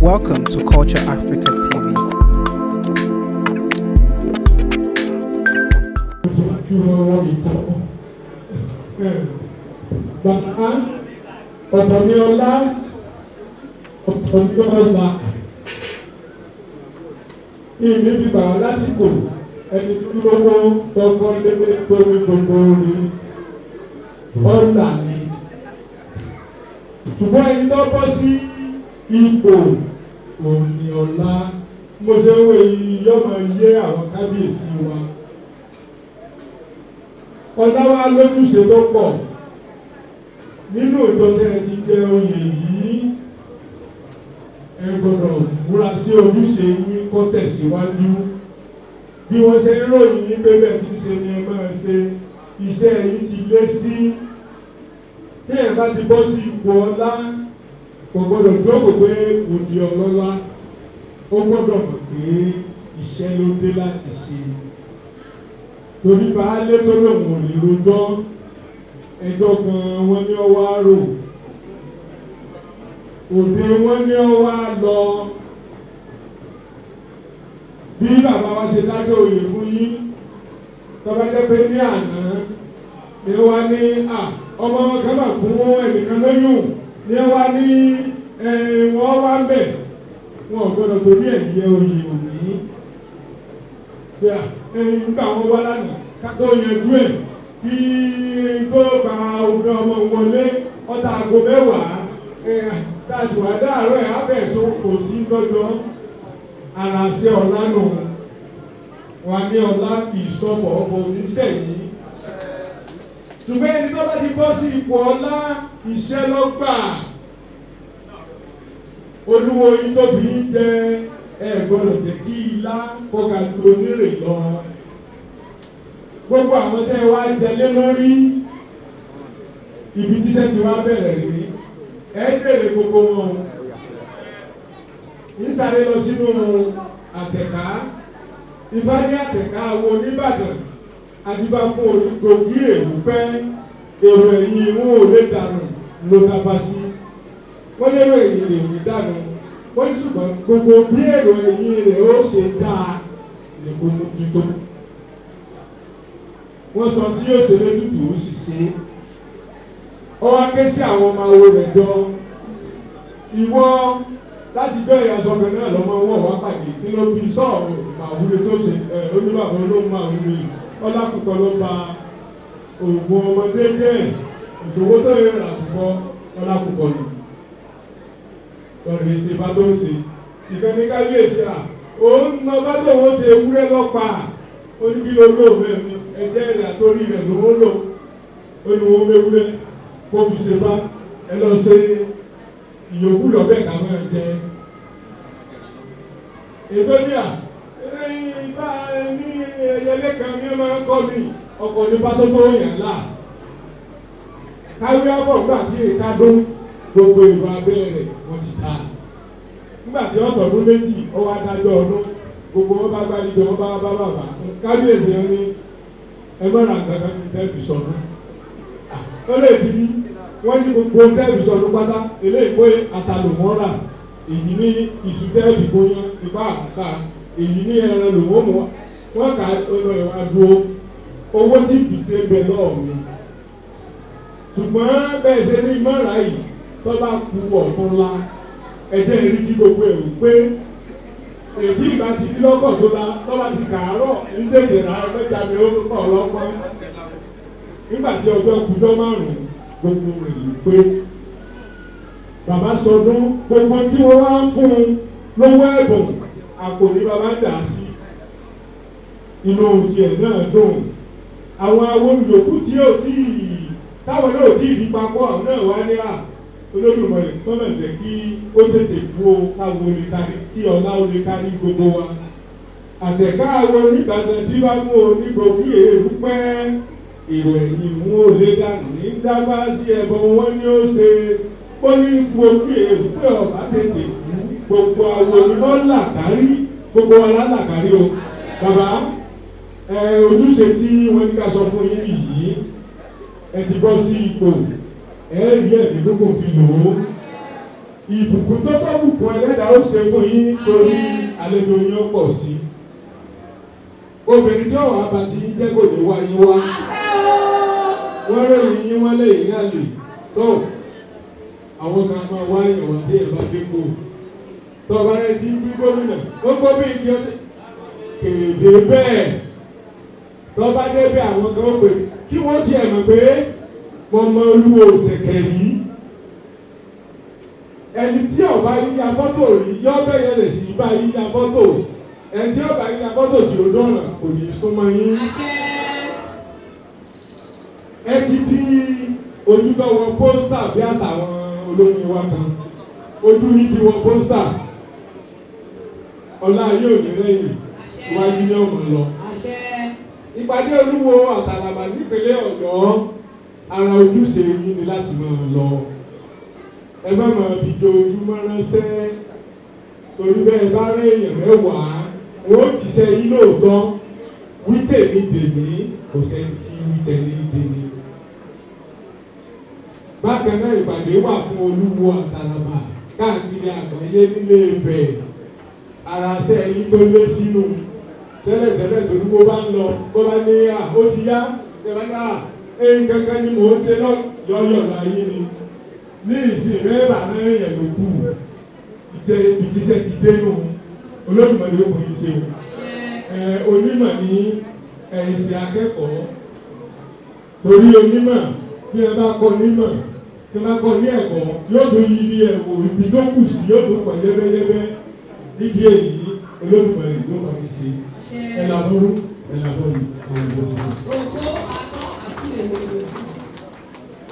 Welcome to Culture Africa TV. Bàbá, ọ̀tọ̀ ní ọlá, ọ̀tọ̀ ní ọlá. Ìní fi bàbá lásìkò ẹni tó lówó tọkọ lé tó ní gbogbo orí ọ̀là ni. Ṣùgbọ́n ẹni tó bọ́ sí ipò òní ọ̀la, mo ṣe ń wé yọmọ yé àwọn kábíyèsí wa. Ọlá wa lójúṣe tó pọ̀ nínú ìjọ tẹ́ ẹ ti jẹ oyè yìí. Ẹ gbọ́dọ̀ múra sí ojúṣe yín kó tẹ̀síwájú. Bí wọ́n ṣe ń ròyìn yín pé bẹ́ẹ̀ ti ṣe ni ẹ máa ṣe, iṣẹ́ yín ti lé sí. Tí ẹ bá ti bọ́ sí ipò ọlá, kò gbọ́dọ̀ jókòó pé kò di ọlọ́lá. Ó gbọ́dọ̀ mọ̀ pé iṣẹ́ ló dé láti ṣe, torí baálé tó lòun ò lè rojọ́ ẹjọ́ gan, wọ́n ní ọwọ́ àrò òde, wọ́n ní ọwọ́ á lọ. Bí bàbá wa ṣe dájọ́ òye fún yín, tọ́ba jẹ́ pé ní àná ni wọ́n ní à ọmọ kan bá fún ẹnìkan lóyún ni wọ́n ní wọ́n wá ń bẹ̀, wọn ò gbọ́dọ̀ torí ẹ̀ yẹ oyè òní nígbà wọn wá lánàá ká tó yanjú ẹ̀ kí tó gba obìnrin ọmọ wọlé ọ̀tá aago 10 tá a sì wá dáàárọ̀ ẹ̀ abẹ́ tó kò sí lọ́jọ́ ara ṣe ọ̀la nù wà ní ọ̀la kì í sọ̀pọ̀ ọkọ̀ oníṣẹ̀yìn. Ṣùgbọ́n ẹni tó bá ti bọ́ sí ipò ọlá, iṣẹ́ lọ́gbà. Olúwo yìí tó fi ń jẹ, ẹ gbọ́dọ̀ jẹ́ kí ilá kó ga ju onírè lọ. Gbogbo àwọn tẹ́ ẹ wá jẹlé lórí, ibi tíṣẹ́ ti wá bẹ̀rẹ̀ rí, ẹ bèrè gbogbo wọn o. Nísàlẹ̀ lọ sínú àtẹ̀ká Ifá ní àtẹ̀ká wo Oníbàdàn adíbá fún olùgbòógì èrò pẹ́ èrò ẹ̀yìn ìwọ̀n ò lè dànù ló dábàá sí. Wọ́n lérò ẹ̀yìn rẹ̀ ò ní dànù, wọ́n ní ṣùgbọ́n gbogbo bí èrò ẹ̀yìn rẹ̀ ó ṣe dáa ní kó mójútó. Wọ́n sọ tí yóò ṣe létùtù, ó sì ṣe é. Ó wá ké sí àwọn ọmọ awo rẹ̀ jọ. Ìwọ láti gbọ́ ìyá sọ̀kan náà lọ́mọ wọ̀ wá pàdé, kí ló bí sọ̀rọ̀ màwúre tó ṣe ẹ̀ oníbàbọ̀ olóhùn màwúre ọlákùkọ ló ba oògùn ọmọdé jẹ́, ìṣòwò tó yẹ ràkùkọ ọlákùkọ ni lọ́rọ̀ ìṣe bá tó ń ṣe ìkànnì kábíyèsí à òun mọ bá tó ń ṣe ewúrẹ́ lọ́pàá oníkìlọ̀ olóòmẹ́ mi ẹ̀jẹ̀ rẹ̀ àtòrí rẹ̀ ló ń lò ó ní wọ́n méwúrẹ́ kó fi ṣe bá ẹ lọ ṣe ìyókù lọ́bẹ̀ ká máa jẹ. Ètò ní à bá ní ẹyẹlé kan ní ẹ máa ń kọ́ mi ọkọ̀ ní bátótó yẹn là káwé àbọ̀ nígbà tí èka dún gbogbo èrò abẹ́ rẹ̀ wọ́n ti ta. Nígbà tí ọ̀tọ̀ ọdún 2 ó wá dájọ́ ọdún, gbogbo wọn bá gbàlejò, wọn bá bá bàbá kábíyèsí wọn ní ẹ má ra nǹkan kan ní tẹ́ẹ̀bì sọdún. Ó lè ti bí wọ́n ní gbogbo tẹ́ẹ̀bì sọdún pátá eléyìí pé ata lò wọ́n rà, èyí ní iṣu tẹ́ẹ̀bì gbóyán ipá àkàkà, èyí ní ẹran lò wọ́n mú wọn kà ọ̀nà ìwà dúró owó tí bìtẹ́ bẹ lọ́ọ̀ mi. Ṣùgbọ́n bẹ́ẹ̀ ṣe ní mọ́ra yìí tó bá ku ọ̀tún la ẹ̀jẹ̀ rí kí gbogbo ẹ̀ wò pé èyí ìgbà ti di lọ́kọ̀ tó la tó bá ti kàárọ̀ ní tètè rà mẹ́ta ni ó kọ̀ lọ́pọ̀. Nígbà tí ọjọ́ kujọ́ 5 gbogbo rẹ̀ ló pé bàbá sọdún gbogbo tí wọ́n wá ń fún un lówó ẹ̀bùn àpò ní bàbá dà sí inú tiẹ̀ náà dùn. Àwọn awo yòókù tí ò tí ì táwọn náà ò tí ì di papọ̀, àwọn náà wá ní à Olódùmarè tọ́nà jẹ́ kí ó tètè kú o, káwo lè kárí kí ọlá ó lè kárí gbogbo wa. Àtẹ̀ká àwọn Oníbàdàn tí bá mú onígbòkí èrú pẹ́ èrò ẹ̀yìn mú ó lè dànù ní dábàá sí ẹbọ wọn ní ó ṣe ó ní gbòkí èrú pẹ́ ọ̀bá tètè kú gbogbo àwọn onímọ̀ là kárí gbogbo wa là kárí o. Bàbá ẹ ojúṣe tí wọ́n ní ká sọ fún yín yìí, ẹ ti bọ́ sí ipò, ẹ rí ẹ̀mí gbogbo fi lò ó. Ìbùkún tó bá bùkún ẹlẹ́dàá ó ṣe fún yín torí àlejò yín ó pọ̀ sí. Obìnrin tí ọ̀rọ̀ abàtì yín jẹ́ kò ní wá yín wá. Wọ́n ròyìn yín wọ́n lè yín àlè tó àwọn kan máa wá yàn wá dé ìbá dépò. Tọ́ba rẹ ti ń bí gómìnà, ó gómìnà kí ó kéde bẹ́ẹ̀. Tọ́ba débẹ̀ àwọn kan ó pè kí wọ́n tiẹ̀ mọ̀ pé mo mọ Olúwo òsèkè yìí. Ẹni tí ọba yíya fọ́tò rí yọ bẹ́yẹ lè sì bá yíya fọ́tò. Ẹni tí ọba yíya fọ́tò tí ó dọ̀nà kò ní súnmọ́ yín. Ẹ ti di ojúbọ̀wọ̀ pósítà bí àṣà àwọn olórin wa kan. Ojú yìí ti wọ pósítà. Ọlá yóò ní lẹ́yìn, iwájú ní ọmọ lọ. Ìpàdé Olúwo àtàlàbà nípínlẹ̀ Ọ̀yọ́, ara ojúṣe yín ni láti máa lọ. Ẹ má máa fi dojúmọ́ ránṣẹ́, torí bẹ́ẹ̀ bá rí èèyàn mẹ́wàá, wọ́n ó jíṣẹ́ yín lóòótọ́. Wí tèmi dèmí, kò sẹ́ni tí wí tẹ̀lé dèmí. Bákan náà ìpàdé wà fún Olúwo àtàlàbà káàkiri àgbáyé nílé Ifẹ̀. Ara ṣẹ́ yín tó lé sínú tẹ́lẹ̀tẹ́lẹ̀ tolúwo bá ń lọ, bó bá ní à ó ti yá, tẹ́lẹ̀ náà ẹ̀yìn kankan ni mò ń ṣe lọ́yọ̀ láyé ni. Ní ìsìn mẹ́rà náà yẹn ló kù. Iṣẹ́ ibi tíṣẹ́ ti dé nù. Olódùmarè ó kò ní ṣe o. Onímọ̀ ní ẹ̀yìn ṣe akẹ́kọ̀ọ́. Torí onímọ̀ bí ẹ bá kọ́ onímọ̀, bí ẹ bá kọ́ ní ẹ̀kọ́, yóò tó yí ní ẹ̀wò ibi tó kù sí yóò tó pọ̀ yẹ́bẹ́yẹ́bẹ́. Nídìí èyí, Olódùmarè ló kọ́ ní ṣe. Ẹ làbọ̀rú, ẹ làbọ̀rú, àwọn ìbò sí.